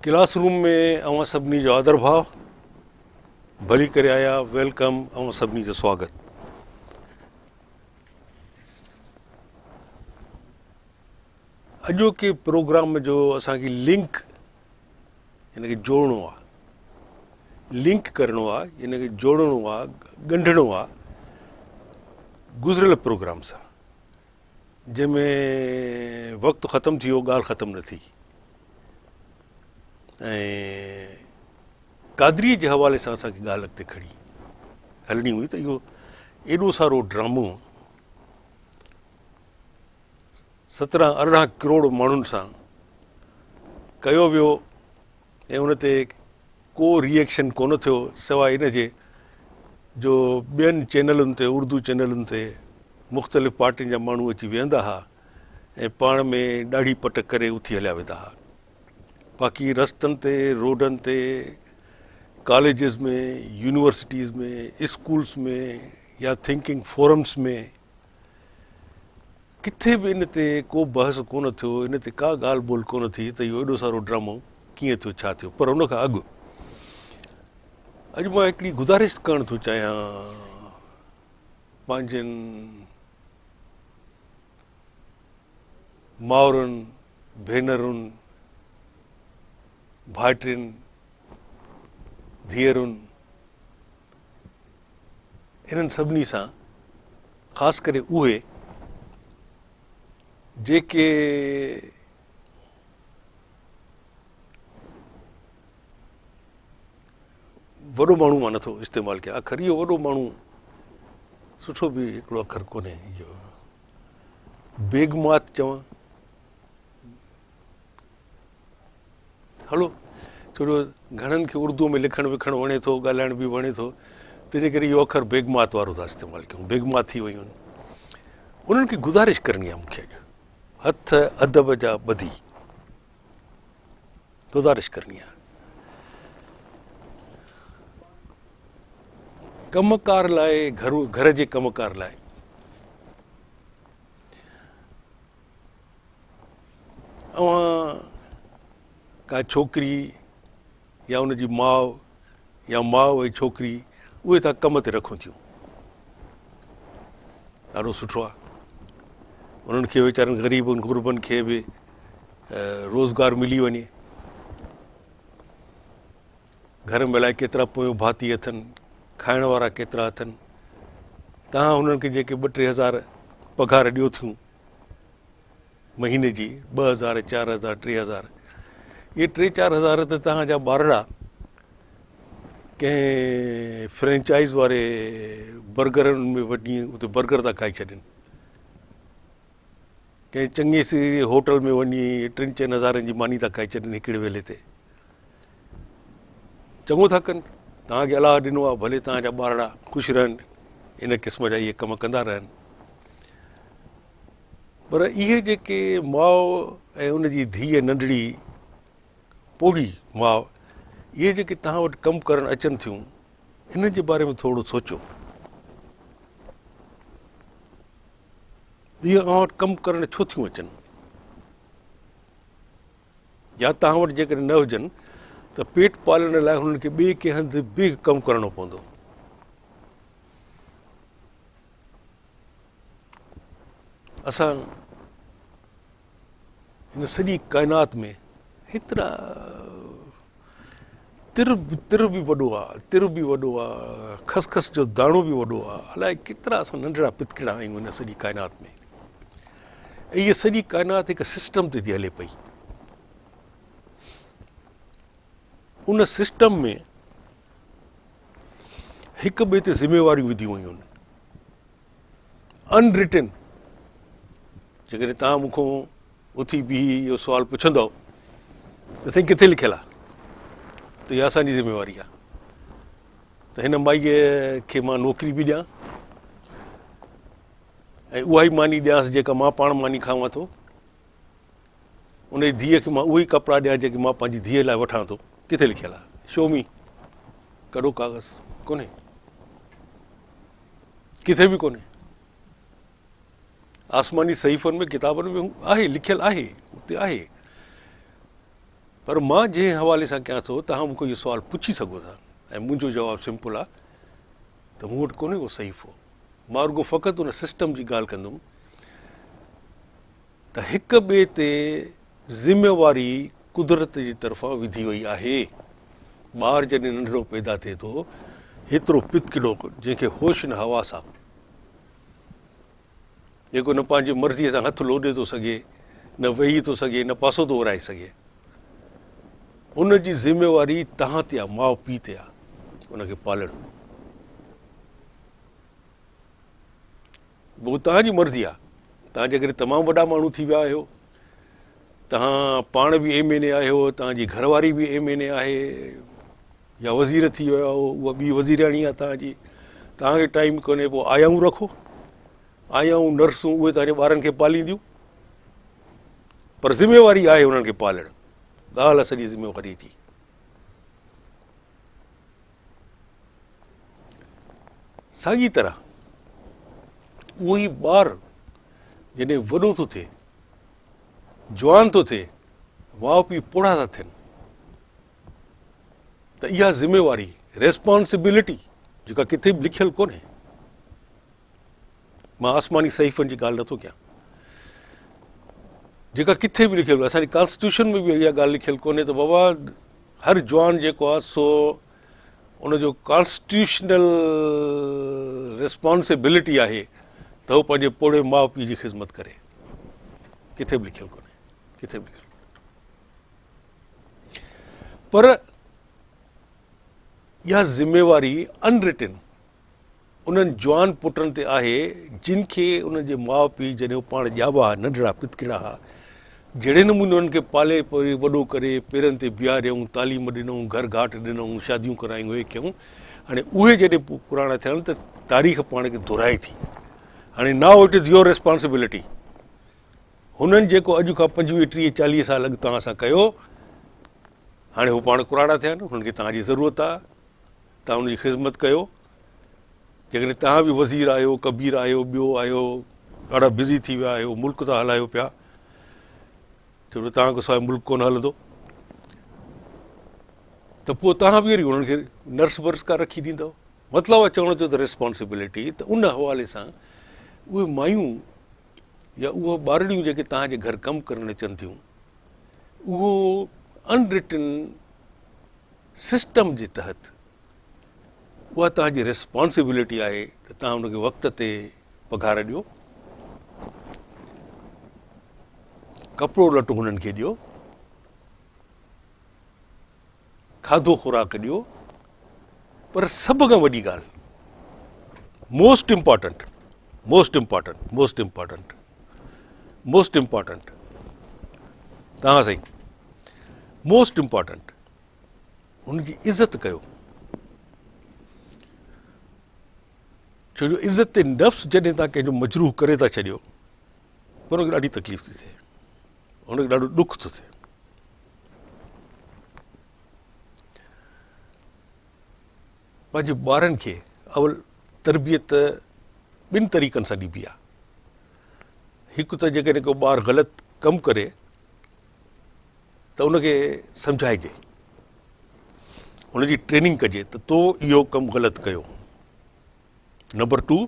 Class room ۾ اوهان سڀني جو آدر ڀاء، ڀلي ڪري آيا، welcome, اوهان سڀني جو سواگت. اڄوڪي پروگرام جو اسان کي لنڪ هن کي جوڙڻو آ، لنڪ ڪرڻو آ، هن کي جوڙڻو آ، ڳنڍڻو آ گذريل پروگرام سان، جنهن ۾ وقت ختم ٿي ويو، ڳالهه ختم نه ٿي. ۽ قادريء جي حوالي سان اسان کي ڳالهه اڳتي کڻي هلڻي هئي ته اهو ايڏو سارو ڊرامو 17 18 ڪروڙ ماڻهن سان ڪيو ويو ۽ ان تي ڪو ري ايڪشن ڪونه ٿيو، سواء ان جي جو ٻين چينلن تي، اردو چينلن تي مختلف پارٽين جا ماڻهو اچي ويهندا ها ۽ پاڻ ۾ ڏاڙهي پٽ ڪري اٿي هليا ويندا ها. باقي رستن تي، روڊن تي، ڪاليجز ۾، يونيورسٽيز ۾، اسڪولس ۾ يا ٿنڪنگ فورمس ۾ ڪٿي به ان تي ڪو بحث ڪونه ٿيو، ان تي ڪا ڳالهه ٻولهه ڪونه ٿي ته اهو ايڏو سارو ڊرامو ڪيئن ٿيو، ڇا ٿيو. پر ان کان اڳ اڄ مان هڪڙي گذارش ڪرڻ ٿو چاهيان پنهنجن مائرن، ڀينرن، ڀائٽين، ڌيئرن، انهن سڀني سان، خاص ڪري اهي جيڪي وڏو ماڻهو مان نٿو استعمال ڪيان اکر، اهو وڏو ماڻهو سٺو به هڪڙو اکر ڪونهي، اهو بيگمات چوان هلو، ڇو جو گهڻن کي اردو ۾ لکڻ وکڻ وڻي ٿو، ڳالهائڻ به وڻي ٿو، تنهنجي ڪري اهو اکر بيگمات وارو ٿا استعمال ڪيون، بيگمات ٿي ويون آهن. انهن کي گذارش ڪرڻي آهي مونکي اڄ هٿ ادب جا ٻڌي گذارش ڪرڻي آهي. ڪم ڪار لاء، گهر جي ڪم ڪار لاء اوهان ڪا ڇوڪري يا ان جي ماء يا ماء ۽ ڇوڪري اهي ٿا ڪم تي رکون ٿيون، ڏاڍو سٺو آهي. انهن کي ويچارن غريبن غربن کي به روزگار ملي وڃي. گهر ۾ الائي ڪيترا پويون ڀاتي اٿن، کائڻ وارا ڪيترا اٿن، تهان انهن کي جيڪي 2 3 هزار پگهار ڏيو ٿيون مهيني جي، 2000، 4000، 3000، اهي 3 4 هزار ته توهان جا ٻارڙا ڪنهن فرينچائز واري برگرن ۾ وڃي اتي برگر ٿا کائي ڇڏين، ڪنهن چڱي سي هوٽل ۾ وڃي 3 4 هزارن جي ماني ٿا کائي ڇڏين هڪڙي ويلي تي. چڱو ٿا ڪن، توهان کي الله ڏنو آهي، ڀلي توهان جا ٻارڙا خوش رهن، ان قسم جا اهي ڪم ڪندا رهن. پر اهي جيڪي ماء ۽ ان جي ڌيء ننڍڙي پوڙهي ماء، اهي جيڪي توهان وٽ ڪم ڪرڻ اچن ٿيون، انهن جي باري ۾ ٿورو سوچو. اهي اوهان وٽ ڪم ڪرڻ ڇو ٿيون اچن؟ يا توهان وٽ جيڪڏهن نه هجن ته پيٽ پالڻ لاء هنن کي ٻئي ڪنهن هنڌ به ڪم ڪرڻو پوندو. اسان هن سڄي ڪائنات ۾ هيترا تر تر به وڏو آ، تر به وڏو آ، خسخس جو داڻو به وڏو آ، الائي ڪيترا اسان ننڍڙا پتڪڙا آهيون هن سڄي ڪائنات ۾. ۽ هيء سڄي ڪائنات هڪ سسٽم تي ٿي هلي پئي. ان سسٽم ۾ هڪ ٻئي تي ذميواريون وڌيون ويون آهن، ان رٽن. جيڪڏهن توهان مون کان اٿي بيهي اهو سوال پڇندؤ ته سائين ڪٿي لکيل آهي ته اها اسان جي ذميواري آهي ته هن مائيء کي مان نوڪري به ڏيان ۽ اها ئي ماني ڏيانس جيڪا مان پاڻ ماني کاوان ٿو، ان جي ڌيء کي مان اهي ئي ڪپڙا ڏيان جيڪي مان پنهنجي ڌيء لاء وٺان ٿو. ڪٿي لکيل آهي؟ شو مي، ڪڍو ڪاغذ، ڪونهي، ڪٿي به ڪونهي. آسماني صحيفن ۾ ڪتابن ۾ آهي، لکيل آهي، اتي آهي. پر مان جنهن حوالي سان ڪيان ٿو توهان مون کان اهو سوال پڇي سگهو ٿا ۽ منهنجو جواب سمپل آهي ته مون وٽ ڪونهي ڪو صحيفو، مان رڳو فقط ان سسٽم جي ڳالهه ڪندم ته هڪ ٻئي تي ذميواري قدرت جي طرفان وڌي وئي آهي. ٻار جڏهن ننڍڙو پيدا ٿئي ٿو، هيترو پتڪڙو جنهن کي هوش نه حواس آ، جيڪو نه پنهنجي مرضيء سان هٿ لوڏي ٿو سگهي، نه ويهي ٿو سگهي، نه پاسو ٿو ورائي سگهي. ان جي ذميواري توهان تي آ، ماء پيء تي آ، ان کي پالڻ. پوء توهان جي مرضي آ. توهان جيڪڏهن تمام وڏا ماڻهو ٿي ويا آهيو، توهان پاڻ به ايم اين اي آهيو، توهان جي گهر واري به ايم اين اي آهي يا وزير ٿي ويا آهيو، اها ٻي وزيرياڻي آهي توهان جي، توهان کي ٽائيم ڪونهي، پوء آيائون رکو، آيائون نرسون اهي توهان جي ٻارن کي پالينديون، پر ذميواري آهي انهن کي پالڻ. ڳالهه آهي سڄي ذميواري جي. ساڳي طرح اهو ئي ٻار جڏهن وڏو ٿو ٿئي، جوان ٿو ٿئي، ماء پيء پوڙها ٿا ٿين ته اها ذميواري، ريسپانسبلٽي، جيڪا ڪٿي به لکيل ڪونهي، مان آسماني صحيفن جي ڳالهه نٿو ڪيان، جيڪا ڪٿي به لکيل، اسان جي ڪانسٽيٽيوشن ۾ به اها ڳالهه لکيل ڪونهي ته بابا هر جوان جيڪو آهي سو ان جو ڪانسٽيٽيوشنل ريسپانسبلٽي آهي ته هو پنهنجي پوڙهي ماء پيء جي خدمت ڪري. ڪٿي به لکيل ڪونهي، ڪٿي به لکيل ڪونهي. پر اها ذميواري ان رٽن انهن جوان پٽن تي آهي جن کي انهن جي ماء پيء جڏهن هو پاڻ ڄاوا ها، ننڍڙا پتڪڙا ها، جهڙي نموني انهن کي پالي پوري وڏو ڪري پيرن تي بيهاريائون، تعليم ڏنائون، گهر گهاٽ ڏنائون، شاديون ڪرايون، اهي ڪيائون. هاڻي اهي جڏهن پراڻا ٿيا ته تاريخ پاڻ کي دهرائي ٿي. هاڻي now it is your responsibility. هنن جيڪو اڄ کان پنجويهه، ٽيهه، چاليهه سال اڳ توهان سان ڪيو، هاڻي هو پاڻ ڪراڙا ٿيا آهن، هنن کي توهان جي ضرورت آهي. توهان ان جي خدمت ڪيو. جيڪڏهن توهان به وزير آهيو، ڪبير آهيو، ٻيو آهيو، ڏاڍا بزي ٿي ويا آهيو، ملڪ ٿا هلايو پيا، ڇو جو توهان کان سواء ملڪ ڪونه هلندو، ته پوء توهان به وري انهن کي نرس ورس ڪا رکي ڏيندؤ. مطلب آهي چوڻ جو ته ريسپانسبلٽي ته ان حوالي سان اهي مايون يا اهي ٻارڙيون جيڪي توهان جي گهر ڪم ڪرڻ اچن ٿيون، اهو ان رٽن سسٽم جي تحت اها توهان جي ريسپانسبلٽي آهي ته توهان ان کي وقت تي پگهار ڏيو، ڪپڙو لٽو هنن کي ڏيو، کاڌو خوراڪ ڏيو، پر سڀ کان وڏي ڳالهه most important, most important, most important, most important, توهان سائين موسٽ امپارٽنٽ هن جي عزت ڪيو، ڇو جو عزت نفس جڏهن توهان ڪنهن جو مجروح ڪري ٿا ڇڏيو ته هن کي ڏاڍي تڪليف ٿي ٿئي، هن کي ڏاڍو ڏک ٿو ٿئي. پنهنجي ٻارن کي اول تربيت ٻن طريقن سان ڏبي آهي. هڪ ته جيڪڏهن ڪو ٻار غلط ڪم ڪري ته ان کي سمجهائجي، ان جي ٽريننگ ڪجي ته تو اهو ڪم غلط ڪيو. نمبر 2،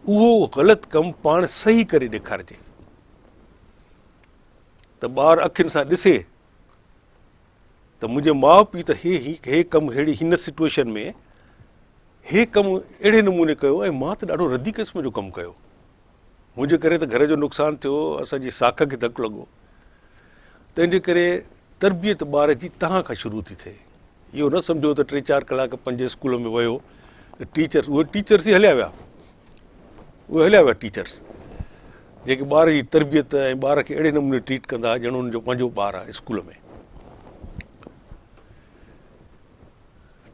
اهو غلط ڪم پاڻ صحيح ڪري ڏيکارجي ته ٻار اکين سان ڏسي ته منهنجي ماء پيء ته هي هي هي ڪم ههڙي هن سچويشن ۾ هي ڪم اهڙي نموني ڪيو ۽ مان ته ڏاڍو ردي قسم جو ڪم ڪيو، منهنجي ڪري ته گهر جو نقصان ٿيو، اسان جي ساک کي ڌڪ لڳو. تنهن جي ڪري تربيت ٻار جي تهان کان شروع ٿي ٿئي. اهو نه سمجهو ته 3 4 ڪلاڪ 5 اسڪول ۾ ويو ته ٽيچرس، اهي ٽيچرس ئي هليا ويا، اهي هليا ويا ٽيچرس جيڪي ٻار جي تربيت ۽ ٻار کي اهڙي نموني ٽريٽ ڪندا ڄڻ ان جو پنهنجو ٻار آهي اسڪول ۾.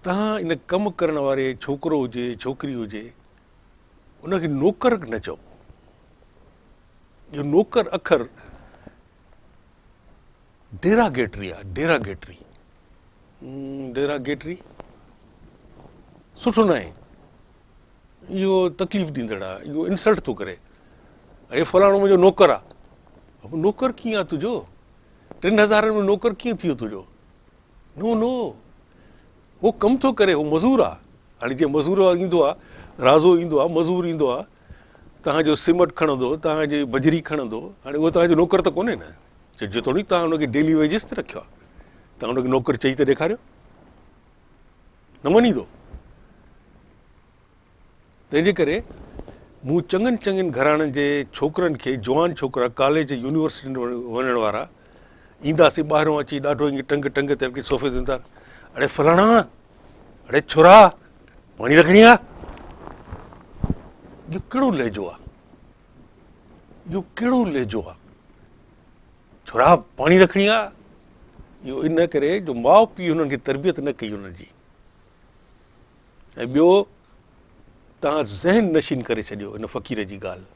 تهان ان ڪم ڪرڻ واري ڇوڪرو هجي ڇوڪري هجي ان کي نوڪر نه چئو. اهو نوڪر اکر ڊيراگيٽري آهي، ڊيراگيٽري، ڊيراگيٽري سٺو ناهي، اهو تڪليف ڏيندڙ آهي، اهو انسلٽ ٿو ڪري. اڙي فلاڻو منهنجو نوڪر آهي. نوڪر ڪيئن آهي تنهنجو؟ 3000 ۾ نوڪر ڪيئن ٿي ويو تنهنجو؟ نو نو، هو ڪم ٿو ڪري، هو مزور آ. هاڻي جيئن مزور ايندو آ، رازو ايندو آ، مزور ايندو آ، توهان جو سيمٽ کڻندو، توهان جي بجري کڻندو، هاڻي اهو توهان جو نوڪر ته ڪونهي نه. جيتوڻيڪ توهان ان کي ڊيلي ويجز تي رکيو آ، توهان ان کي نوڪر چئي ته ڏيکاريو، نه مڃيندو. تنهن جي ڪري مون چڱن چڱن گهراڻن جي ڇوڪرن کي، جوان ڇوڪرا، ڪاليج يونيورسٽين وڃڻ وارا ايندا سي ٻاهرون اچي ڏاڍو ائين ٽنگ ٽنگ تي اچي صوفي تي ويهندا، اڙي فلاڻا، اڙي ڇورا، پاڻي ته کڻي آ. اهو ڪهڙو لهجو آ؟ اهو ڪهڙو لهجو آ؟ ڇورا پاڻي ته کڻي آ. اهو ان ڪري جو ماء پيء هنن کي تربيت نه ڪئي هنن جي. ۽ ٻيو توهان ذهن نشين ڪري ڇڏيو ان فقير جي ڳالهه.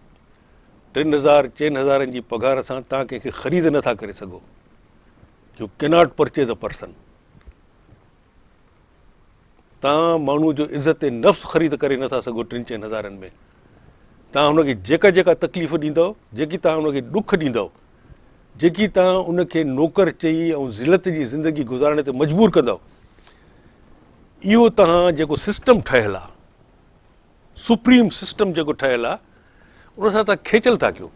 3000 چئن هزارن جي پگهار سان توهان ڪنهن کي خريد نٿا ڪري سگهو. You cannot purchase a person. توهان ماڻهو جو عزت نفس خريد ڪري نٿا سگهو ٽن چئن هزارن ۾. توهان هن کي جيڪا جيڪا تڪليف ڏيندؤ، جيڪي توهان هن کي ڏک ڏيندؤ، جيڪي توهان ان کي نوڪر چئي ۽ ذلت جي زندگي گذارڻ تي مجبور ڪندؤ، اهو توهان جيڪو سسٽم ٺهيل آ، سپريم سسٽم جيڪو ٺهيل آ، ان سان توهان کيچل ٿا ڪيو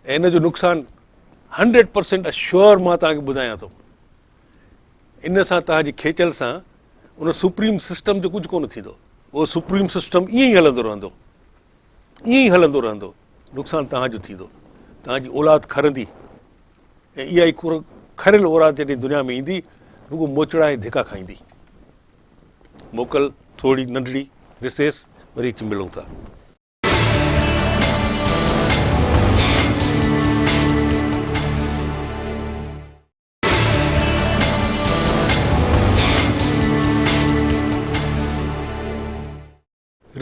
۽ ان جو نقصان 100% اشور مان توهان کي ٻڌايان ٿو. ان سان توهان جي کيچل سان ان سپريم سسٽم جو ڪجهه ڪونه ٿيندو. اهو سپريم سسٽم ائين ئي هلندو رهندو، ائين ئي هلندو رهندو. نقصان توهان جو ٿيندو، توهان جي اولاد کرندي ۽ اها ئي کريل اولاد جڏهن دنيا ۾ ايندي رڳو موچڙا ۽ ڌڪا کائيندي. موڪل ٿوري ننڍڙي رسيس، وري اچي ملون ٿا.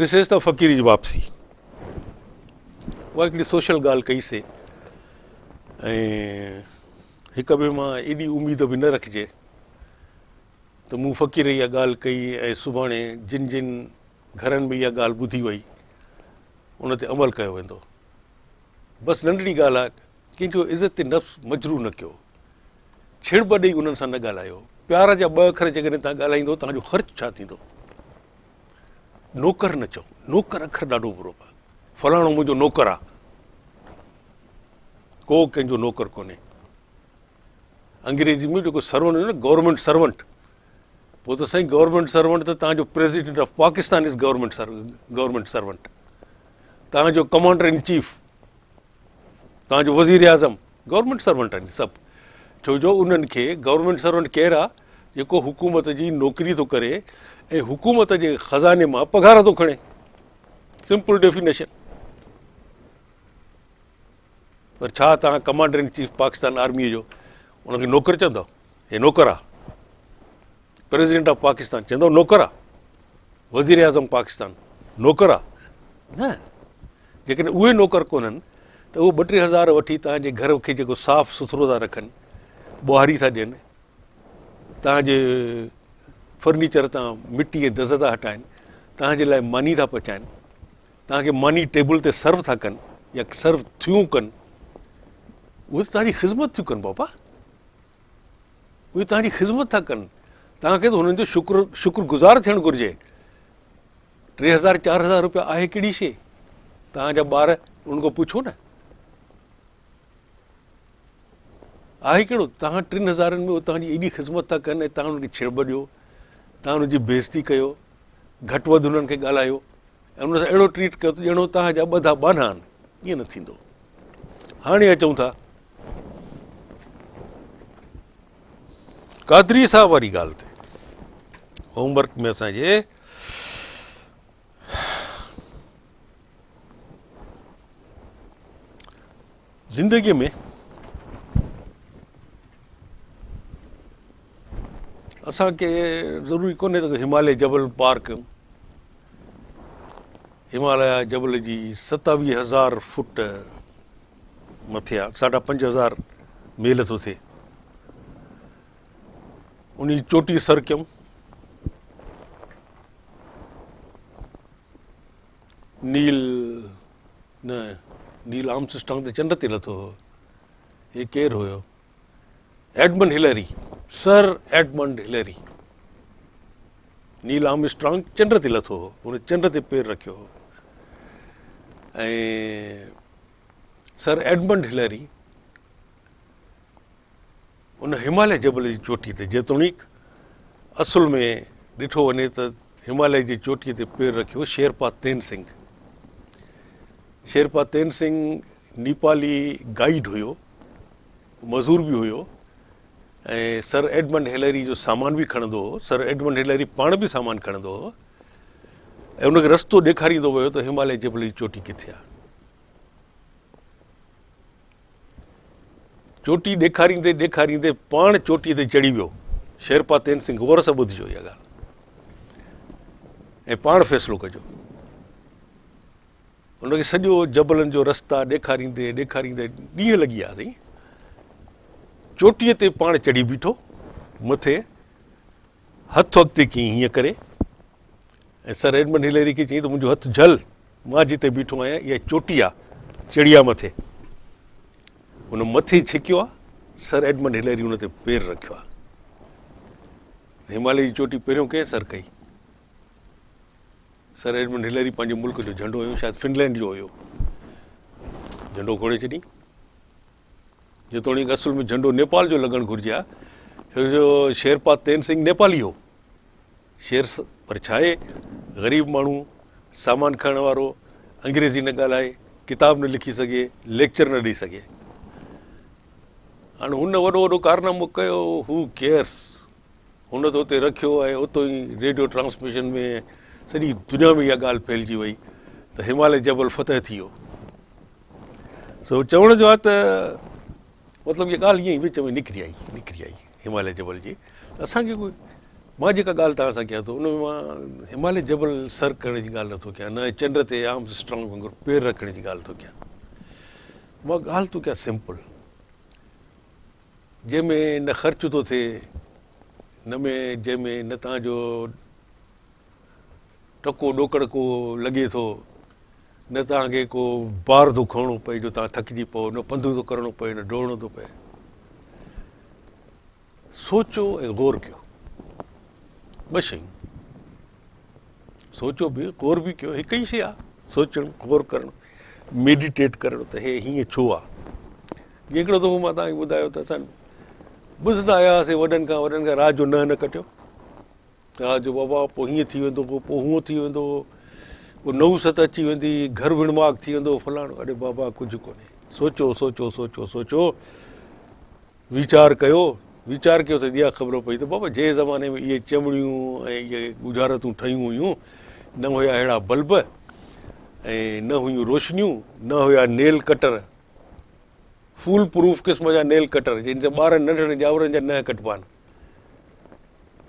رسيس تان فقير جي واپسي. اها هڪڙي سوشل ڳالهه ڪئي سي ۽ هڪ ٻئي مان ايڏي اميد به نه رکجي ته مون فقير اها ڳالهه ڪئي ۽ سڀاڻي جن جن گهرن ۾ اها ڳالهه ٻڌي وئي ان تي عمل ڪيو ويندو. بس ننڍڙي ڳالهه آهي، ڪنهن جو عزت نفس مجروح نه ڪيو، ڇڙٻ ڏئي انهن سان نه ڳالهايو، پيار جا ٻه اکر جيڪڏهن توهان ڳالهائيندو توهان جو خرچ ڇا ٿيندو؟ نوڪر نه چئو، نوڪر اکر ڏاڍو برو آهي، فلاڻو منهنجو نوڪر آهي، ڪو ڪنهن جو نوڪر ڪونهي. انگريزي ۾ جيڪو سرونٽ هوندو نه، گورنمينٽ سرونٽ، پوء ته سائين گورنمينٽ سرونٽ ته توهان جو president of Pakistan is government servant, توهان جو ڪمانڊر ان چيف، توهان جو وزير اعظم گورنمينٽ سرونٽ آهن سڀ. ڇو جو انهن کي گورنمينٽ سرونٽ ڪير آ؟ جيڪو حڪومت جي نوڪري ٿو ڪري ۽ حڪومت جي خزاني مان پگهار ٿو کڻي. Simple definition. پر ڇا توهان ڪمانڊر ان چيف پاڪستان آرميء جو ان کي نوڪر چوندؤ؟ هي نوڪر آ. پريزيڊنٽ آف پاڪستان چوندؤ نوڪر آ. وزير اعظم پاڪستان نوڪر آ. نه، جيڪڏهن اهي نوڪر ڪونهن ته اهي ٻه ٽي هزار وٺي توهان جي گهر کي جيڪو صاف سٿرو ٿا رکن، ٻهاري ٿا ڏين، توهان جي فرنيچر تان مٽي ۽ دز ٿا هٽائن، توهان جي لاء ماني ٿا پچائن، توهان کي ماني ٽيبل تي سرو ٿا ڪن يا سرو ٿيون ڪن، اهي ته توهان جي خذمت ٿيون ڪن بابا، اهي توهان جي خذمت ٿا ڪن، توهان کي ته هنن جو شڪر گذار ٿيڻ گهرجي. 3000 4000 روپيا آهي ڪهڙي شيء؟ توهان جا ٻار انهن کان پڇو نه آهي ڪهڙو؟ توهان 3000 ۾ توهان جي ايڏي خدمت ٿا ڪن ۽ توهان انهن کي ڇڙٻ ڏيو، توهان انهن جي بيعزتي ڪيو، گهٽ وڌ انهن کي ڳالهايو ۽ انهن سان اهڙو ٽريٽ ڪيو ته ڄڻو توهان جا ٻڌا ٻانها آهن. ائين نه ٿيندو. هاڻي اچون ٿا قادري صاحب واري ڳالهه تي. هوم ورڪ ۾ اسان جي زندگيء ۾ اسان کي ضروري ڪونهي ته هماليه جبل پار ڪيون. هماليه جبل جي 27000 فوٽ مٿي آ، 5500 ميل ٿو ٿئي. ان جي چوٽي سر ڪيون. نيل نه، نيل آرمسٽرانگ ته چنڊ تي لٿو هو. هي ڪير هيو؟ Edmund Hillary, sir Edmund Hillary, Neil Armstrong چنڊ تي لٿو هو، هن چنڊ تي پير رکيو هو ۽ سر ايڊمنڊ هلري ان هماليه جبل جي چوٽي تي، جيتوڻيڪ اصل ۾ ڏٺو وڃي ته هماليه جي چوٽي تي پير رکيو شيرپا تينسنگ. شيرپا تينسنگ نيپالي گائيڊ هيو، مزور به هيو ۽ سر ايڊمنڊ هليري جو سامان به کڻندو هو. سر ايڊمنڊ هليري پاڻ به سامان کڻندو هو ۽ ان کي رستو ڏيکاريندو ويو ته هماليه جبل جي چوٽي ڪٿي آهي. چوٽي ڏيکاريندي ڏيکاريندي پاڻ چوٽي تي چڙهي ويو. شيرپا تينسنگ غور سان ٻڌجو اها ڳالهه ۽ پاڻ فيصلو ڪجو. هن کي سڄو جبلن جو رستا ڏيکاريندي ڏيکاريندي ڏينهن لڳي ويا سائين. چوٽيء تي پاڻ چڙهي بيٺو، مٿي هٿ اڳتي ڪيائين هيئن ڪري ۽ سر ايڊمنڊ هليري کي چيائين ته منهنجو هٿ جهل، مان جتي بيٺو آهيان اها چوٽي آ، چڙهي آ مٿي. هن مٿي ڇڪيو آ، سر ايڊمنڊ هليري ان تي پير رکيو آ. هماليه جي چوٽي پهريون ڪنهن سر ڪئي؟ سر ايڊمنڊ هليري پنهنجي ملڪ جو جهنڊو هيو، شايد فنلينڊ جو هيو، جهنڊو کوڙي ڇڏي. جيتوڻيڪ اصل ۾ جهنڊو نيپال جو لڳڻ گهرجي ها، ڇو جو شيرپا تينسنگ نيپالي هو. شير پر ڇا آهي، غريب ماڻهو، سامان کڻڻ وارو، انگريزي نه ڳالهائي، ڪتاب نه لکي سگهي، ليڪچر نه ڏئي سگهي. هاڻي هن وڏو وڏو ڪارنامو ڪيو، هو ڪيئرس. هن ته اتي رکيو ۽ اتو ئي ريڊيو ٽرانسميشن ۾ سڄي دنيا ۾ اها ڳالهه ڦهلجي وئي ته هماليه جبل فتح ٿي ويو. سو چوڻ جو آهي ته مطلب اها ڳالهه ائين ئي وچ ۾ نڪري آئي، نڪري آئي هماليه جبل جي. ته اسان کي ڪوئي مان جيڪا ڳالهه توهان سان ڪيان ٿو ان ۾ مان هماليه جبل سر ڪرڻ جي ڳالهه نٿو ڪيان، نه چنڊ تي آرم اسٽرانگ وانگر پير رکڻ جي ڳالهه ٿو ڪيان. مان ڳالهه ٿو ڪيان سمپل، جنهن ۾ نه خرچ ٿو ٿئي، نه ۾ جنهن ۾ نه توهان جو ٽڪو ڏوڪڙ ڪو لڳي ٿو، نه توهان کي ڪو بار ٿو کڻڻو پئي جو توهان ٿڪجي پئو، نه پنڌ ٿو ڪرڻو پئي، نه ڊوڙڻو ٿو پئي. سوچو ۽ غور ڪيو، ٻه شيون، سوچو به غور به ڪيو، هڪ ئي شيء آهي، سوچڻ، غور ڪرڻ، ميڊيٽيٽ ڪرڻ ته هي هيئن ڇو آهي. جيئن هڪڙو دفعو مان توهان کي ٻڌايو ته اسان ٻڌندا آيا هئاسين وڏن کان، وڏن کان رات جو ننهن نه ڪٽيو، رات جو بابا پوء هيئن ٿي ويندو هو، پوء هونئن ٿي ويندو هو، پوء نحوست اچي ويندي، گهر وڻماڪ ٿي ويندو هو، فلاڻو. اڙي بابا ڪجهه ڪونهي، سوچو سوچو سوچو سوچو، ويچار ڪيو، ويچار ڪيو ته اها خبر پئي ته بابا جنهن زماني ۾ اهي چمڙيون ۽ اهي ڳجهارتون ٺهيون هيون، نه هيا اهڙا بلب ۽ نه هيون روشنيون، نه هيا نيل ڪٽر، فول پروف قسم جا نيل ڪٽر جن سان ٻارن ننڍڙن ڄاورن جا ننهن ڪٽبا آهن.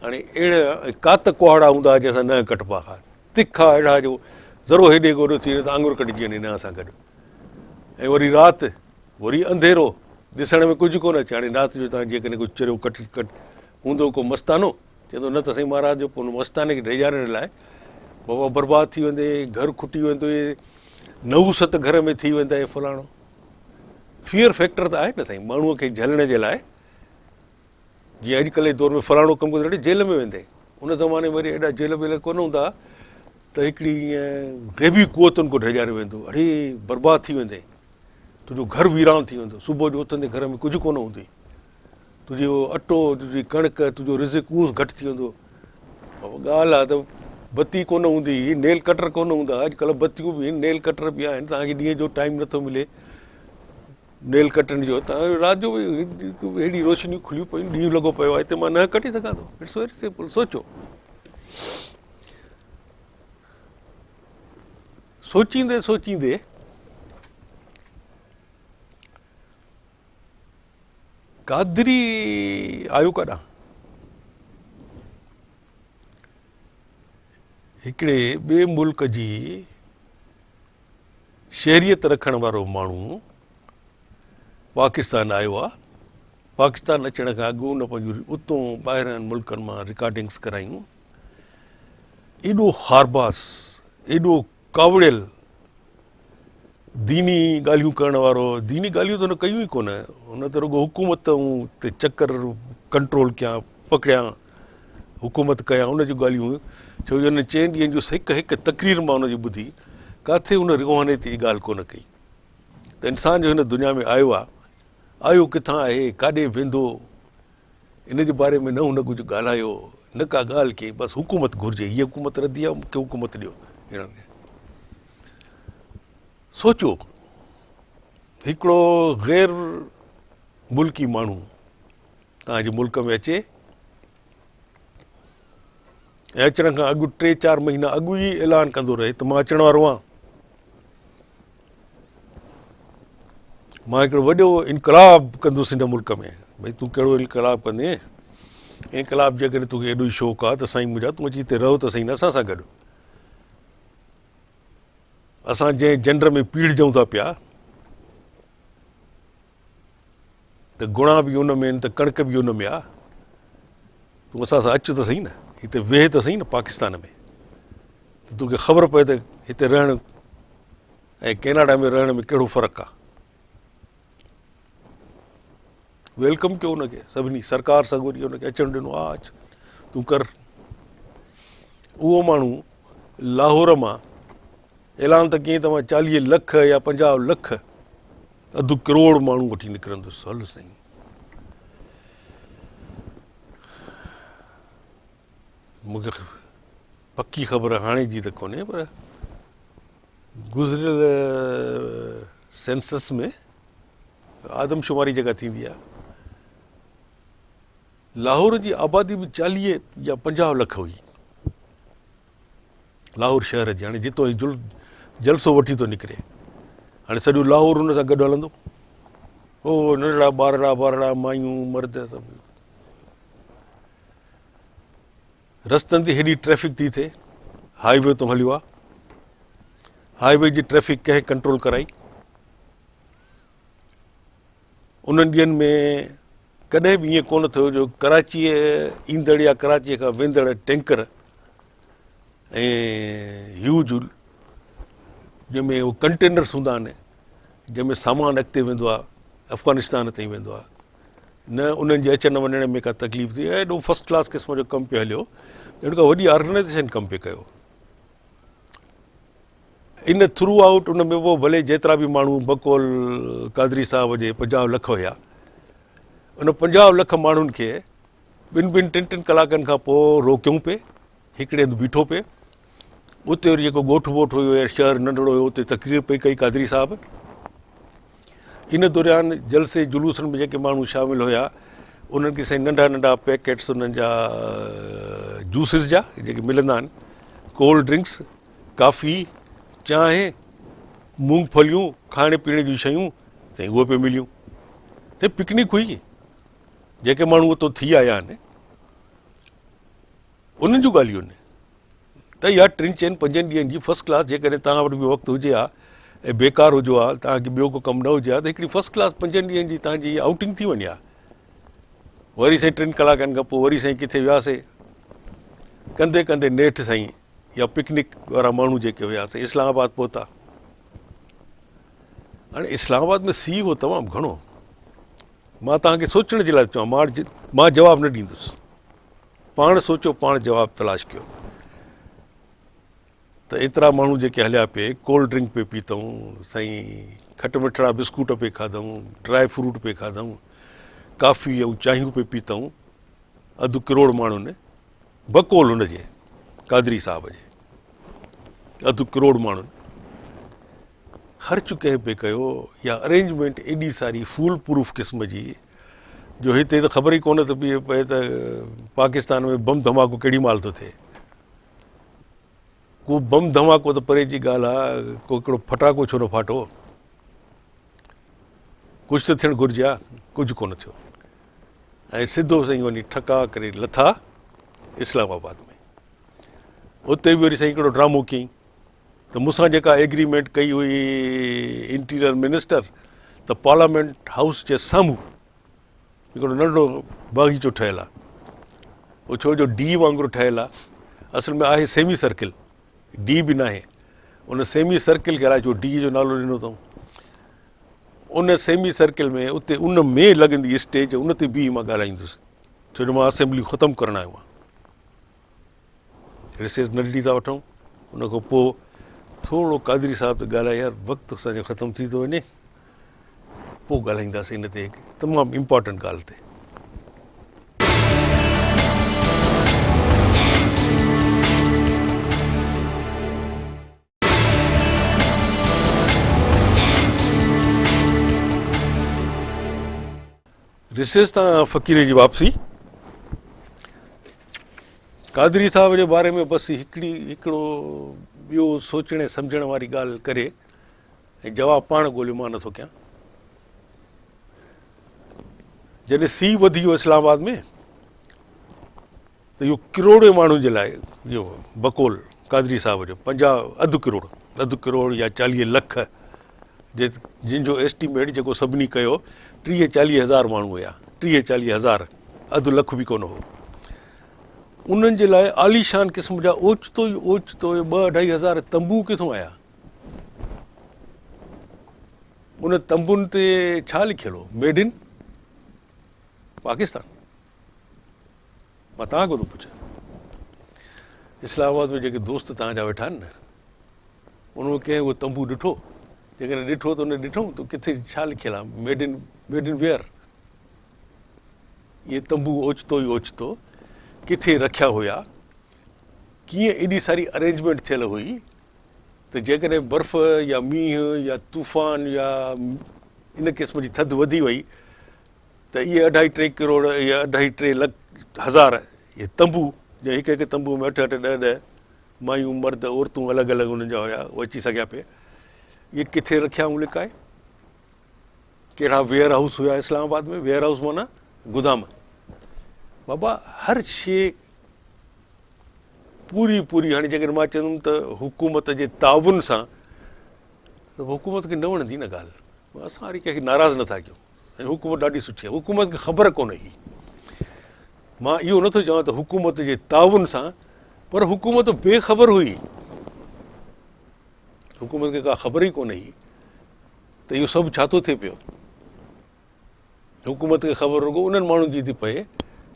هاڻي اهڙا ڪات ڪهاڙا هوندا هئا جنهن سان ننهن ڪٽبا هئا، تکا اهڙا جو ذرو هيڏي گوڏو ٿي وڃي ته آڱر ڪٽجي وڃي ننهن سان گڏ. ۽ وري رات وري انڌيرو، ڏسڻ ۾ ڪجهه ڪونه اچي. هاڻي رات جو تان جيڪڏهن ڪو چريو ڪٽ ڪٽ هوندو ڪو مستانو، چوندو نه ته سائين مان رات جو پوء ان مستاني کي ڊيڄارڻ لاء بابا برباد ٿي ويندي، گهر کٽي ويندو، نحوست گهر ۾ ٿي ويندي فلاڻو. فيئر فيڪٽر ته آهي نه سائين ماڻهوء کي جهلڻ جي لاء. جيئن اڄڪلهه جي دور ۾ فلاڻو ڪم ڪندو جيل ۾ ويندي، ان زماني ۾ وري ايڏا جيل ويل ڪونه هوندا هئا ته هڪڙي ائين غيبي قوتن کان ڊيڄاريو ويندو، اڙي برباد ٿي ويندي، تنهنجو گهر ويران ٿي ويندو، صبح جو اٿندي گهر ۾ ڪجهه ڪونه هوندي، تنهنجو اٽو، تنهنجي ڪڻڪ، تنهنجو رزق اهو گهٽ ٿي ويندو. بابا ڳالهه آهي ته بتي ڪونه هوندي هئي، نيل ڪٽر ڪونه هوندا هئا، اڄڪلهه بتيون به آهن، نيل ڪٽر به آهن، توهان کي ڏينهن جو ٽائيم نٿو ملي نيل ڪٽڻ جو، توهان رات جو به اهڙي روشنيون کليون پيون، ڏينهن لڳو پيو آهي، هتي مان ننهن ڪٽي سگهان ٿو. It's very simple, سوچو. سوچيندي سوچيندي قادري آيو ڪڏهن؟ هڪڙي ٻئي ملڪ جي شهريت رکڻ وارو ماڻهو پاڪستان آيو آ. پاڪستان اچڻ کان اڳ هن پنهنجون اتون ٻاهرين ملڪن مان رڪارڊنگس ڪرايون. ايڏو خارباس، ايڏو ڪاوڙيل ديني ڳالهيون ڪرڻ وارو، ديني ڳالهيون ته هن ڪيون ئي ڪونه، هن ته رڳو حڪومت تي چڪر ڪنٽرول ڪيان، پڪڙيان، حڪومت ڪيان، ان جون ڳالهيون هيون، ڇو جو هن چئن ڏينهن جون هڪ هڪ تقرير مان ان جي ٻڌي، ڪاٿي هن روحانيت جي ڳالهه ڪونه ڪئي ته انسان جو هن دنيا ۾ آيو آ، آيو ڪٿان آهي، ڪاڏي ويندو، ان جي باري ۾ نه هن ڪجهه ڳالهايو، نه ڪا ڳالهه ڪئي، بس حڪومت گهرجي، هيء حڪومت ردي آ، مون کي حڪومت ڏيو. سوچو هڪڙو غير ملڪي ماڻهو توهان جي ملڪ ۾ اچي ۽ اچڻ کان اڳ ٽي چار مهينا اڳ ئي اعلان ڪندو رهي ته مان اچڻ وارو آهيان، مان هڪڙو وڏو انقلاب ڪندس هن ملڪ ۾. ڀئي تون ڪهڙو انقلاب ڪندين؟ انقلاب جيڪڏهن توکي ايڏو ئي شوق آهي ته سائين منهنجا تون اچي هتي رهو ته سائين اسان سان گڏ، اسان جنهن جنڊ ۾ پيڙجون ٿا پيا ته گڻا به ان ۾ آهن ته ڪڻڪ به ان ۾ آ، تون اسان سان اچ ته سهي نه، هتي ويهه ته سهي نه پاڪستان ۾ ته توکي خبر پئي ته هتي رهڻ ۽ ڪيناڊا ۾ رهڻ ۾ ڪهڙو فرق آ. Welcome ڪيو ان کي سڀني، سرڪار سڳوري ان کي اچڻ ڏنو، آ اچ تون ڪر. اهو ماڻهو لاهور مان اعلان ته ڪيائين ته مان 40 لک يا 50 لک، اڌ ڪروڙ ماڻهو وٺي نڪرندس. هل سائين، مون کي پڪي خبر هاڻي جي ته ڪونهي پر گذريل سينسس ۾ آدمشماري جيڪا ٿيندي آهي، لاهور جي آبادي به 40 يا 50 لک هئي لاهور شهر جي. هاڻي جتو هي جلسو وٺي ٿو نڪري، هاڻي سڄو لاهور ان سان گڏ هلندو. او ننڍڙا ٻارڙا ٻارڙا، مايون مرد سڀ رستن تي هيڏي ٽريفڪ ٿي ٿئي، هاء وي تون هليو آ، هاء وي جي ٽريفڪ ڪنهن ڪنٽرول ڪرائي؟ انهن ڏينهن ۾ ڪڏهن به ائين ڪونه ٿيو جو ڪراچيء ايندڙ يا ڪراچيء کان ويندڙ ٽينڪر ۽ هيوج جنهن ۾ اهي ڪنٽينرس هوندا آهن، جنهن ۾ سامان اڳتي ويندو آهي، افغانستان تائين ويندو آهي، نه انهن جي اچڻ وڃڻ ۾ ڪا تڪليف ٿي. ايڏو فرسٽ ڪلاس قسم جو ڪم پيو هليو، ڄڻ ڪا وڏي آرگنائيزيشن ڪم پئي ڪيو. ان ٿرو آئوٽ ان ۾ پوء ڀلي جيترا به ماڻهو بقول قادري صاحب جي 50 لک هيا، ان 50 لک ماڻهن کي ٻن ٻن ٽن ٽن ڪلاڪن کان پوء روڪيون پئي، هڪڙي هنڌ بيٺو پئي، اتي وري جيڪو ڳوٺ ووٺ هيو يا شهر ننڍڙو هيو اتي تقرير پئي ڪئي قادري صاحب. ان دوران جلسي جلوسن ۾ جيڪي ماڻهو شامل هيا انهن کي سائين ننڍا ننڍا پيڪيٽس انهن جا جوسز جا جيڪي ملندا آهن، ڪولڊ ڊرنڪس، ڪافي، چانهه، مونگ ڦليون، کائڻ پيئڻ جون شيون سائين اهي پئي مليون. سائين پڪنڪ هئي، جيڪي ماڻهو اتو ٿي آيا آهن انهن جون ڳالهيون آهن ته اها ٽن چئن پنجن ڏينهن جي فرسٽ ڪلاس جيڪڏهن توهان وٽ به وقت هجي ها ۽ بيڪار هجو ها، توهان کي ٻيو ڪو ڪم نه هجي ها ته هڪڙي فرسٽ ڪلاس پنجن ڏينهن جي توهان جي آئوٽنگ ٿي وڃي ها. وري سائين 3 ڪلاڪن کان پوء وري سائين ڪٿي وياسي، ڪندي ڪندي نيٺ سائين يا پڪنڪ وارا ماڻهو جيڪي هيا سي اسلام آباد پهتا. هاڻي اسلام آباد ۾ سيء هو تمام گهڻو. مان توهان کي سوچڻ جي لاء چوان، مان جواب نه ڏيندس، پاڻ سوچو، پاڻ جواب تلاش ڪيو. ته ايترا ماڻهو جيڪي هليا پئي، ڪولڊ ڊرنڪ پئي پيتائون، سائين کٽ مٺڙا بسڪوٽ پئي کاڌائون، ڊرائي فروٽ پئي کاڌائون، ڪافي ۽ چانهيون پئي پيتائون، اڌ ڪروڙ ماڻهن بقول هن جي قادري صاحب جي اڌ ڪروڙ ماڻهن خرچ ڪنهن پئي ڪيو يا ارينجمينٽ ايڏي ساري فول پروف قسم جي جو هتي ته خبر ئي ڪونه ٿي پئي ته پاڪستان ۾ بم ڌماڪو ڪهڙي مهل ٿو ٿئي. ڪو بم ڌماڪو ته پري جي ڳالهه آ، ڪو هڪڙو ڦٽاڪو ڇو نه ڦاٽو، ڪجهه ته ٿيڻ گهرجي ها، ڪجهه ڪونه ٿيو ۽ سڌو سائين وڃي ٺڪا ڪري لٿا اسلام آباد ۾. اتي به وري سائين هڪڙو ڊرامو ڪيائين ته مون سان جيڪا ايگريمينٽ ڪئي هئي انٽيريئر منسٽر ته پارليامينٽ هائوس جي سامهون هڪڙو ننڍڙو باغيچو ٺهيل آهي، اهو ڇو جو ڊي وانگر ٺهيل آهي، اصل ۾ آهي سيمي سرڪل، ڊي به ناهي. ان سيمي سرڪل کي الائي ڇو ڊي جو نالو ڏنو اٿئون. ان سيمي سرڪل ۾ اتي ان ۾ لڳندي اسٽيج، ان تي بيهي مان ڳالهائيندس، ڇو جو مان اسيمبلي ختم ڪرڻ آيو آهيان. رسيس ننڍڙي ٿا وٺون، ان کان پوء ٿورو قادري صاحب ته ڳالهائي، يار وقت اسان جو ختم ٿي ٿو وڃي، پوء ڳالهائينداسين ان تي هڪ تمام امپارٽنٽ ڳالهه تي. رسيس تان فقير جي واپسي. قادري صاحب جي باري ۾ بس هڪڙي هڪڙو ٻيو سوچڻ ۽ سمجهڻ واري ڳالهه ڪري ۽ جواب پاڻ ڳوليو، مان نٿو ڪيان. جڏهن سي وڌي ويو اسلام آباد ۾ ته اهو ڪروڙين ماڻهن جي لاء اهو بقول قادري صاحب جو پنجاهه اڌ ڪروڙ، اڌ ڪروڙ يا 40 لک جن جو ايسٽيميٽ جيڪو سڀني ڪيو 30 40 هزار ماڻهو هيا، 30 40 هزار، اڌ لک به ڪونه هو. انهن جي لاء عاليشان قسم جا اوچتو ئي اوچتو ٻه اڍائي هزار تنبو ڪٿون آيا؟ ان تنبن تي ڇا لکيل هو؟ Made in Pakistan. مان توهان کان ٿو پڇان، اسلام آباد ۾ جيڪي دوست توهان جا ويٺا آهن نه، ان ۾ ڪنهن اهو تنبو ڏٺو؟ جيڪڏهن ڏٺو ته ان ڏٺو ته ڪٿي ڇا لکيل آهي؟ Made in, made in where? اهي تنبو اوچتو ئي اوچتو ڪٿي رکيا هيا؟ ڪيئن ايڏي ساري ارينجمينٽ ٿيل هئي ته جيڪڏهن برف يا مينهن يا طوفان يا ان قسم جي ٿڌ وڌي وئي ته اهي اڍائي ٽي ڪروڙ يا اڍائي ٽي لک هزار اهي تنبو، جنهن هڪ هڪ تنبو ۾ اٺ اٺ ڏهه ڏهه مايون مرد عورتون الڳ الڳ انهن جا هيا، اهي اچي سگهيا پئي، اهي ڪٿي رکيا هئون لڪائي؟ ڪهڙا ويئر هائوس هيا اسلام آباد ۾؟ ويئر هائوس معنيٰ گدام. بابا هر شيء پوري پوري. هاڻي جيڪڏهن مان چوندم ته حڪومت جي تعاون سان، ته حڪومت کي نه وڻندي نه ڳالهه. اسان وري ڪنهن کي ناراض نٿا ڪيون. ۽ حڪومت ڏاڍي سٺي آهي، حڪومت کي خبر ڪونه هئي. مان اهو نٿو چوان ته حڪومت جي تعاون سان، پر حڪومت بي خبر هئي. حڪومت کي ڪا خبر ئي ڪونه هئي ته اهو سڀ ڇا ٿو ٿئي پيو. حڪومت کي خبر رڳو انهن ماڻهن جي ٿي پئي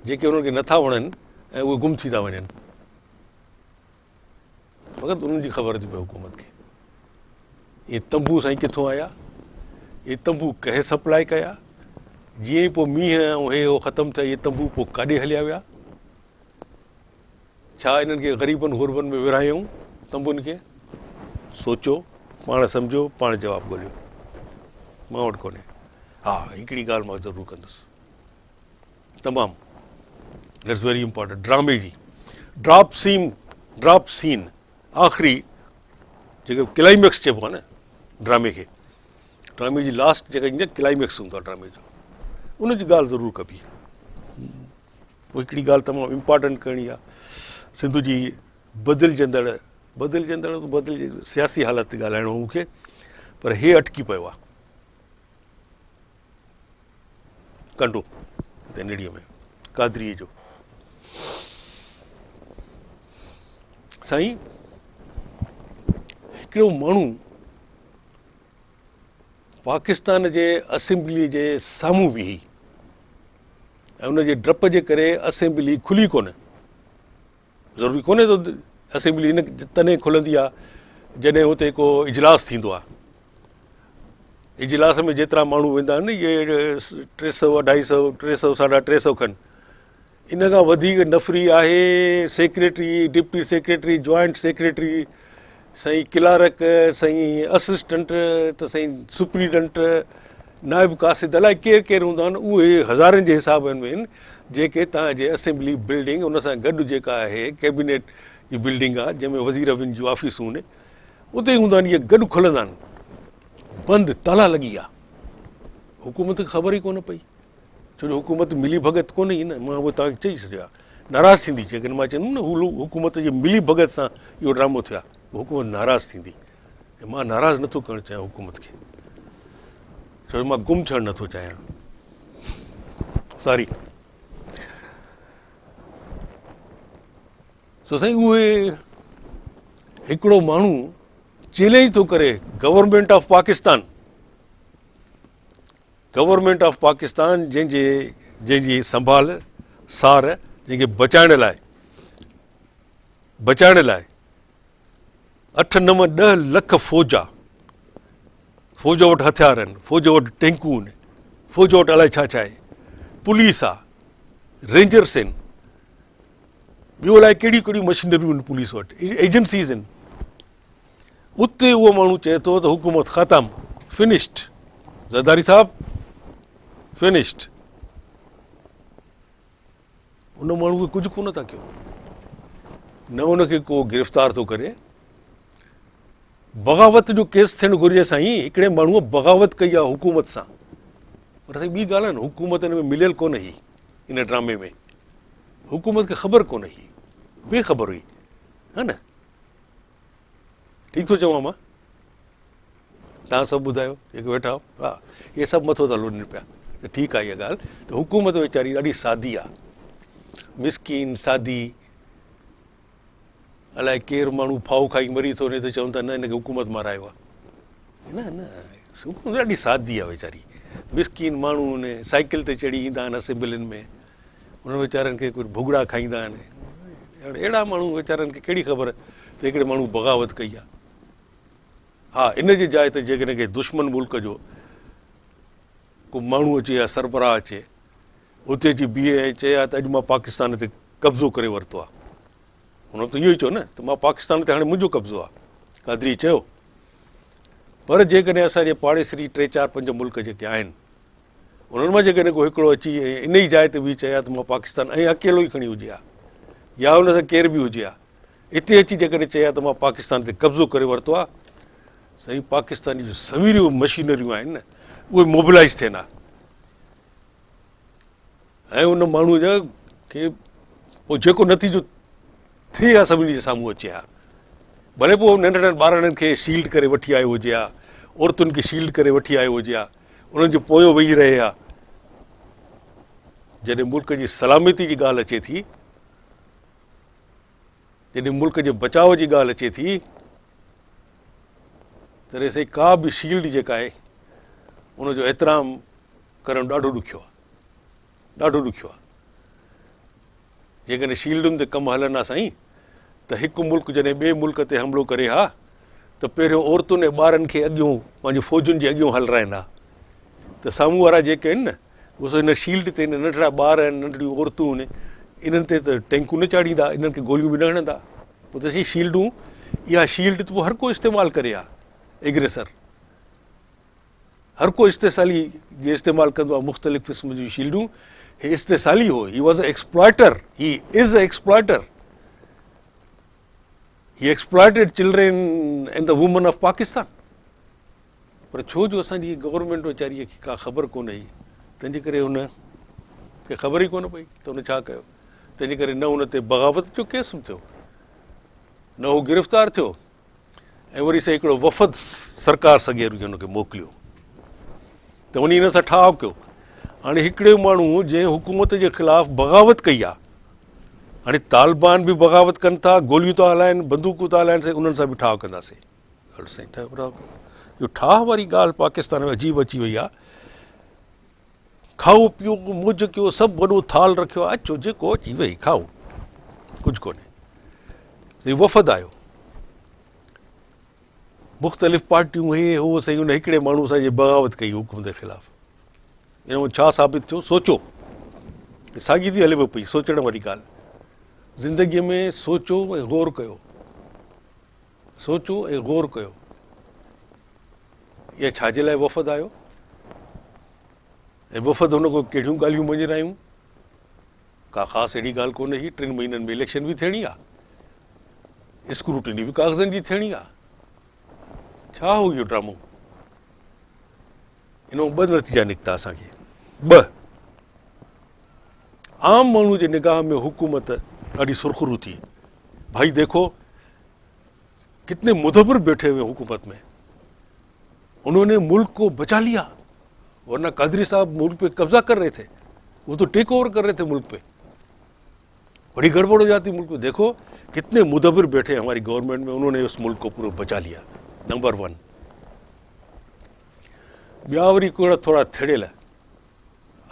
جيڪي انهن کي نٿا وڻن ۽ اهي گم ٿي ٿا وڃن، فقط انهن جي خبر ٿي پئي حڪومت کي. اهي تنبو سائين ڪٿون آيا، اهي تنبو ڪنهن سپلاء ڪيا، جيئن ئي پوء مينهن ۽ هي هو ختم ٿيا اهي تنبو پوء ڪاڏي هليا ويا؟ ڇا انهن کي غريبن غربن ۾ ورهايائون تنبن کي؟ سوچو، پاڻ سمجهو، پاڻ جواب ڳوليو. مان وٽ ڪونهي. ها هڪڙي ڳالهه مان ضرور ڪندس، تمام that's very important, ڊرامي جي ڊراپ سين، ڊراپ سين آخري جيڪو ڪلائميڪس چئبو آهي نه ڊرامي کي، ڊرامي جي لاسٽ جيڪا ايندي آهي ڪلائميڪس هوندو آهي ڊرامي جو، ان جي ڳالهه ضرور ڪبي. پوء هڪڙي ڳالهه تمام امپارٽنٽ ڪرڻي آهي، سنڌ جي بدلجندڙ، بدلجندڙ بدلجي سياسي حالت تي ڳالهائڻو هو مونکي، پر هي اٽڪي پيو آهي ڪنڊو هتي نڙيء ۾ قادريء جو. سائين هڪڙو ماڻهو پاڪستان جي اسيمبلي جي سامهون بيهي ۽ ان جي ڊپ جي ڪري اسيمبلي کلي ڪونه. ضروري ڪونهي ته اسيمبلي ان تڏهن کلندي آهي جڏهن اتي ڪو اجلاس ٿيندو آهي. اجلاس ۾ جيترا ماڻهو ويندا آهن اهي ٽي سؤ اڍائي سؤ ٽي سؤ ساڍا ٽي سؤ کن، ان کان وڌيڪ نفري آهي secretary, deputy secretary, joint secretary, سائين ڪلارڪ، سائين اسسٽنٽ ته سائين سپريڊنٽ، نائب قاصد، الائي ڪير ڪير هوندا آهن، اهي هزارن جي حساب ۾ آهن جيڪي توهان جي اسيمبلي بلڊنگ ان سان گڏ جيڪا آهي ڪيبينيٽ جي بلڊنگ آهي جنهن ۾ وزير اعظم جون آفيسون آهن اتي ئي هوندا آهن، اهي گڏ کلندا آهن، بند تالا لڳي ويا، حڪومت کي خبر ئي ڪونه پئي، ڇو جو حڪومت ملي ڀڳت ڪونه هئي نه. مان اهو توهان کي چئي ڇڏيو آهي، ناراض ٿيندي جيڪڏهن مان چوندم نه هو حڪومت جي ملي ڀڳت سان اهو ڊرامو ٿيو آهي، حڪومت ناراض ٿيندي ۽ مان ناراض نٿو ڪرڻ چاهيان حڪومت کي، ڇو جو مان گم ٿيڻ نٿو چاهيان. ساري سو سائين اهي هڪڙو ماڻهو چئلينج ٿو ڪري government of Pakistan, government of Pakistan جنهن جي جنهن جي سنڀال سار جنهن کي بچائڻ لاء بچائڻ لاء اٺ نو ڏهه لک فوج آ، فوج وٽ هٿيار آهن، فوج وٽ ٽينڪون آهن، فوج وٽ الائي ڇا ڇا آهي، پوليس آ، رينجرس آهن، ٻيو الائي ڪهڙيون ڪهڙيون مشينريون آهن پوليس وٽ، ايجنسيز آهن. اتي اهو ماڻهو چئي ٿو ته حڪومت ختم، فنشڊ، زرداري صاحب فنشڊ. ان ماڻهو کي ڪجهه ڪونه ٿا ڪيو، نه ان کي ڪو گرفتار ٿو ڪري. بغاوت جو ڪيس ٿيڻ گهرجي سائين، هڪڙي ماڻهوء بغاوت ڪئي آهي حڪومت سان. پر سائين ٻي ڳالهه آهي نه، حڪومت ان ۾ مليل ڪونه هئي، ان ڊرامي ۾ حڪومت کي خبر ڪونه هئي، بي خبر هئي، ها نه؟ ٺيڪ ٿو چوان مان؟ توهان سڀ ٻڌايو جيڪي ويٺا آهيو. ها اهي سڀ مٿو ٿا لوڏين پيا ته ٺيڪ آهي اها ڳالهه ته حڪومت ويچاري ڏاڍي سادي آهي، مسڪين سادي، الائي ڪير ماڻهو ڦاهو کائي مري ٿو وڃي ته چون ٿا نه هن کي حڪومت مارايو آهي. نه نه حڪومت ڏاڍي سادي آهي ويچاري، مسڪين ماڻهو ان سائيڪل تي چڙهي ايندا آهن اسيمبلين ۾، انهن ويچارن کي ڪجهه ڀڳڙا کائيندا آهن. اهڙا ماڻهو ويچارن کي ڪهڙي خبر ته هڪڙي ماڻهو بغاوت ڪئي آهي. ها ان جي جاء تي جيڪڏهن ڪنهن دشمن ملڪ جو ڪو ماڻهو اچي يا سربراهه اچي اتي اچي بيهي ۽ چئي ها ته اڄ مان پاڪستان تي قبضو ڪري ورتو آهي، هن ته اهو ئي چيو نه ته مان پاڪستان تي هاڻي منهنجو قبضو آهي، قادري چيو. پر جيڪڏهن اسان جي پاڙيسري ٽي چار پنج ملڪ جيڪي آهن انهن مان جيڪڏهن ڪو هڪڙو اچي ۽ ان ئي جاء تي بيهي چئي ها ته مان پاڪستان ۽ اڪيلو ئي کڻي هجي ها يا ان سان ڪير به هجي ها، اتي اچي جيڪڏهن چئي ها ته مان پاڪستان تي قبضو ڪري ورتو آهي، سائين پاڪستان جون سموريون مشينريون آهن نه اهي موبلائز ٿين ها ۽ ان ماڻهوء جا کي پوء جيڪو نتيجو ٿئي ها سڀني جي سامهون اچي ها. ڀلي پوء ننڍڙن ٻارڙن کي شيلڊ ڪري وٺي آيو هجي ها، عورتن کي شيلڊ ڪري وٺي آيو هجي ها، انهن جي پويان ويهي رهي ها. جڏهن ملڪ جي سلامتي جي ڳالهه اچي ٿي، جڏهن ملڪ جي بچاء جي ڳالهه اچي ٿي، تڏهن سائين ڪا به شيلڊ جيڪا آهي ان جو احترام ڪرڻ ڏاڍو ڏکيو آهي، ڏاڍو ڏکيو آهي. جيڪڏهن شيلڊن تي ڪم هلن ها سائين ته هڪ ملڪ جڏهن ٻئي ملڪ تي حملو ڪري ها ته پهريون عورتن ۽ ٻارن کي اڳيون پنهنجي فوجن جي اڳيون هلرائين ها ته سامهون وارا جيڪي آهن نه اهي سو هن شيلڊ تي ننڍڙا ٻار آهن، ننڍڙيون عورتون آهن، انهن تي ته ٽينڪون نه چاڙهيندا، انهن کي گوليون به نه هڻندا. پوء ته سائين شيلڊون، اها شيلڊ ته پوء هر ڪو استعمال ڪري ها، ايگريسر هر ڪو استحصالي جي استعمال ڪندو آهي مختلف قسم جون شيلڊون. هي استحصالي هو، he was a exploiter, he is a exploiter, he exploited children and the women of Pakistan. پر ڇو جو اسان جي گورنمينٽ ويچاريء کي ڪا خبر ڪونه هئي، تنهن جي ڪري هن کي خبر ئي ڪونه پئي ته هن ڇا ڪيو. تنهن جي ڪري نه هن تي بغاوت جو ڪيس به ٿيو، نه هو گرفتار ٿيو ۽ وري سائين هڪڙو وفد سرڪار سگهيرو هن کي موڪليو ته وڃي هن سان ٺاهه ڪيو. هاڻي هڪڙي ماڻهو جنهن حڪومت جي خلاف بغاوت ڪئي آهي، هاڻي طالبان به بغاوت ڪن ٿا، گوليون ٿا هلائن، بندوقون ٿا هلائن، سائين انهن سان به ٺاهه ڪنداسين. هل سائين ٺاهه ٺاهه ڪيو. اهو ٺاهه واري ڳالهه پاڪستان ۾ عجيب اچي وئي آهي. کائو پيو موج ڪيو، سڀ وڏو ٿال رکيو آهي، اچو جيڪو اچي ويهي کائو، ڪجهه ڪونهي. سائين وفد آيو، مختلف پارٽيون هي هو، سائين ان هڪڙي ماڻهو سان جي بغاوت ڪئي حڪومت جي خلاف، ان مان ڇا ثابت ٿيو؟ سوچو، ساڳي ٿي هلي پئي سوچڻ واري ڳالهه. زندگيء ۾ سوچو ۽ غور ڪيو، سوچو ۽ غور ڪيو. اها ڇا جي لاء وفد آيو ۽ وفد هن کان ڪهڙيون ڳالهيون مڃرايون؟ ڪا خاص اهڙي ڳالهه ڪونه هئي. 3 مهينن ۾ اليڪشن به ٿيڻي آ، اسڪروٽني به ڪاغذن جي ٿيڻي آ. ڇا هو اهو ڊرامو؟ ان مان ٻه نتيجا نڪتا اسان کي. ٻه، عام ماڻهو جي نگاهه ۾ حڪومت ڏاڍي سرخرو ٿي، ڀائي ديکو ڪتني مدبر بيٺي هئي حڪومت ۾، انهون ني ملڪ ڪو بچا ليا، ورنه قادري صاحب ملڪ پي قبضه ڪر رهي ٿي، وہ تو ٽيڪ اوور ڪر رهي ٿي ملڪ پي، بڙي گڙبڙ هو جاتي ملڪ ۾، ديکو ڪتني مدبر بيٺي هماري گورنمينٽ ۾ انهون ني اس ملڪ ڪو پورو بچا ليا. Number one. ٻيا وري ڪوڙا ٿورا ٿڙيل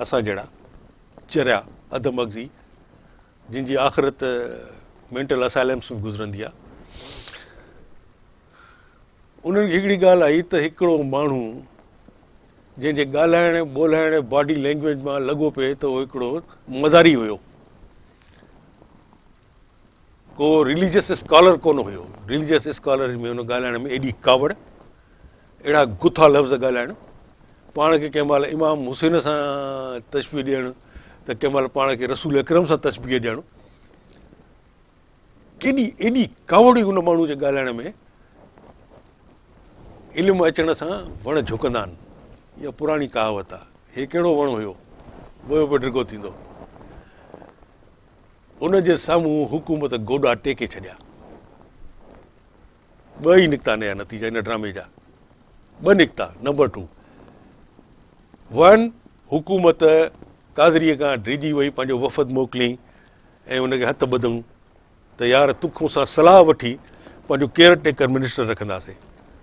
اسان جهڙا چريا اڌ مغزي جن جي آخرت مينٽل اسائلمس ۾ گذرندي آهي، انهن کي هڪڙي ڳالهه آئي ته هڪڙو ماڻهو جنهن جي ڳالهائڻ ٻولهائڻ باڊي لينگويج مان لڳو پئي ته اهو هڪڙو مداري هيو، ڪو رليجس اسڪالر ڪونه هيو. رليجس اسڪالر ۾ ان ڳالهائڻ ۾ ايڏي ڪاوڙ، اهڙا گٿا لفظ ڳالهائڻ، پاڻ کي ڪنهن مهل امام حسين سان تشبيهه ڏيڻ ته ڪنهن مهل پاڻ کي رسول اڪرم سان تشبيهه ڏيڻ، ڪيڏي ايڏي ڪاوڙ هئي ان ماڻهو جي ڳالهائڻ ۾. علم اچڻ سان وڻ جهڪندا آهن، اها پراڻي ڪهاوت آهي. هي ڪهڙو وڻ هيو، ويو پيو ڊگهو ٿيندو. ان جي سامهون حڪومت گوڏا ٽيڪي ڇڏيا. ٻه ئي نڪتا نيا نتيجا ان ڊرامي جا، ٻه نڪتا. نمبر 2، 1، حڪومت قادريء کان ڊڄي وئي، پنهنجو وفد موڪليائين ۽ ان کي هٿ ٻڌئون ته يار تو کان صلاح وٺي پنهنجو ڪيئر ٽيڪر منسٽر رکنداسين.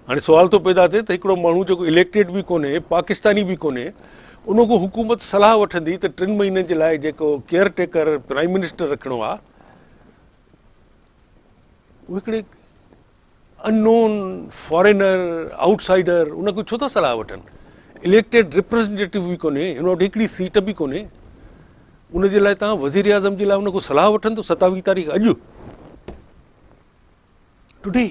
هاڻي سوال ٿو پيدا ٿئي ته هڪڙو ماڻهو جيڪو اليڪٽيڊ به ڪونهي، پاڪستاني به ڪونهي، ان کان حڪومت صلاح وٺندي ته 3 مهينن جي لاء جيڪو ڪيئر ٽيڪر پرائم منسٽر رکڻو آهي، اهو هڪڙي انون فارينر آئوٽ سائيڊر، ان کان ڇو ٿا صلاح وٺن؟ اليڪٽيڊ ريپريزنٽيٽو به ڪونهي، هن وٽ هڪڙي سيٽ به ڪونهي، ان جي لاء توهان وزير اعظم جي لاء ان کان صلاح وٺندو؟ 27 تاريخ اڄ ٽوڊي،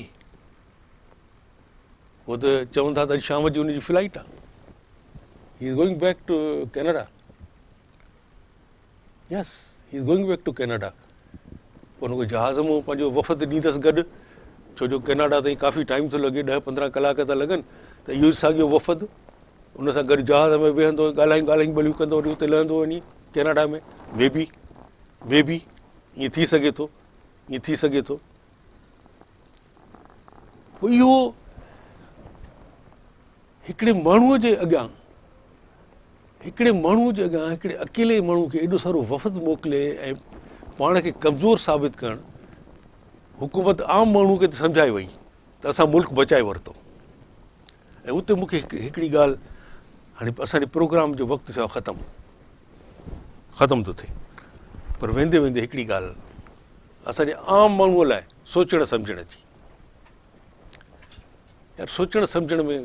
هو ته چون ٿا ته اڄ شام جي ان جي فلائيٽ آهي، he is going back to Canada. Yes, he is going back to Canada. پوء ان کي جهاز مان پنهنجو وفد ڏيندس گڏ، ڇو جو ڪينيڊا تائين ڪافي ٽائيم ٿو لڳي، 10-15 ڪلاڪ ٿا لڳن، ته اهو ئي ساڳيو وفد ان سان گڏ جهاز ۾ ويهندو، ڳالهايون ڳالهايون ٻوليون ڪندو، وري اتي لهندو وڃي ڪينيڊا ۾. مي بي ائين ٿي سگهي ٿو، ائين ٿي سگهي ٿو. پوء اهو هڪڙي ماڻهوء جي اڳيان، هڪڙي ماڻهوء جي اڳيان هڪڙي اڪيلي ماڻهوء کي ايڏو سارو وفد موڪلي ۽ پاڻ کي ڪمزور ثابت ڪرڻ، حڪومت عام ماڻهوء کي ته سمجهائي وئي ته اسان ملڪ بچائي ورتو. ۽ اتي مون کي هڪڙي ڳالهه، هاڻي اسان جي پروگرام جو وقت ٿيو آهي ختم، ختم ٿو ٿئي، پر ويندي ويندي هڪڙي ڳالهه اسان جي عام ماڻهوء لاء سوچڻ سمجهڻ جي، يار سوچڻ سمجهڻ ۾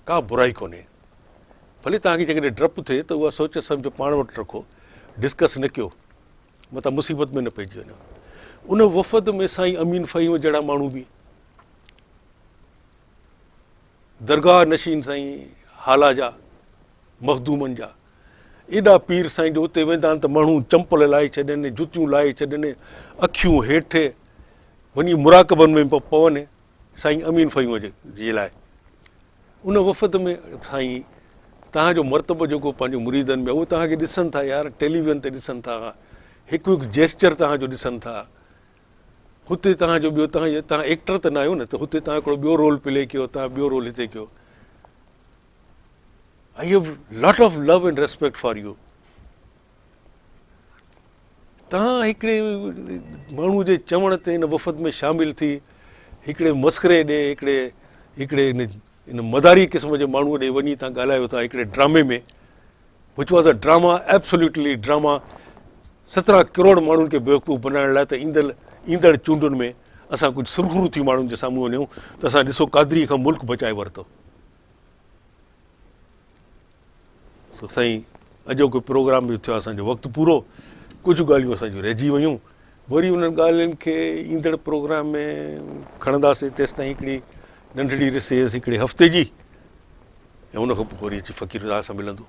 ڪا برائي ڪونهي، ڀلي توهان کي جيڪڏهن ڊپ ٿئي ته اها سوچ سمجهه پاڻ وٽ رکو، ڊسڪس نه ڪيو، متان مصيبت ۾ نه پئجي وڃو. ان وفد ۾ سائين امين فهيم جهڙا ماڻهو به، درگاهه نشين سائين هالا جا، مخدومن جا ايڏا پير سائين جو اتي ويندا آهن ته ماڻهو چمپل لاهي ڇڏين، جتيون لاهي ڇڏين، اکيون هيٺ وڃي مراقبن ۾ پون سائين امين فهيم جي لاء. ان وفد ۾ سائين توهان جو مرتبو جيڪو پنهنجو مريدن ۾ اهو توهان کي ڏسن ٿا يار، ٽيليويزن تي ڏسن ٿا، هڪ هڪ جيسچر توهان جو ڏسن ٿا. هتي توهان جو ٻيو، توهان ايڪٽر ته ناهيو نه ته هتي توهان هڪڙو ٻيو رول پلي ڪيو، توهان ٻيو رول هتي ڪيو. I have lot of love and respect for you. توهان هڪڙي ماڻهو جي چوڻ تي ان وفد ۾ شامل ٿي هڪڙي مسخري ڏي، هڪڙي ان مداري قسم جي ماڻهوء ڏي وڃي توهان ڳالهايو ٿا هڪڙي ڊرامي ۾، which was a drama, absolutely drama. 17 crore ماڻهن کي بيوقوف بنائڻ لاء ته ايندڙ چونڊن ۾ اسان ڪجهه سرخرو ٿي ماڻهن جي سامهون وڃون ته اسان ڏسو قادري کان ملڪ بچائي ورتو. سو سائين اڄوڪو پروگرام به ٿيو اسان جو وقت پورو، ڪجهه ڳالهيون اسان جون رهجي ويون، وري انهن ڳالهين کي ايندڙ پروگرام ۾ کڻنداسين. تيستائين هڪڙي ننڍڙي رسيس هڪڙي هفتي جي، ۽ ان کان پوء وري اچي فقير راء سان ملندو.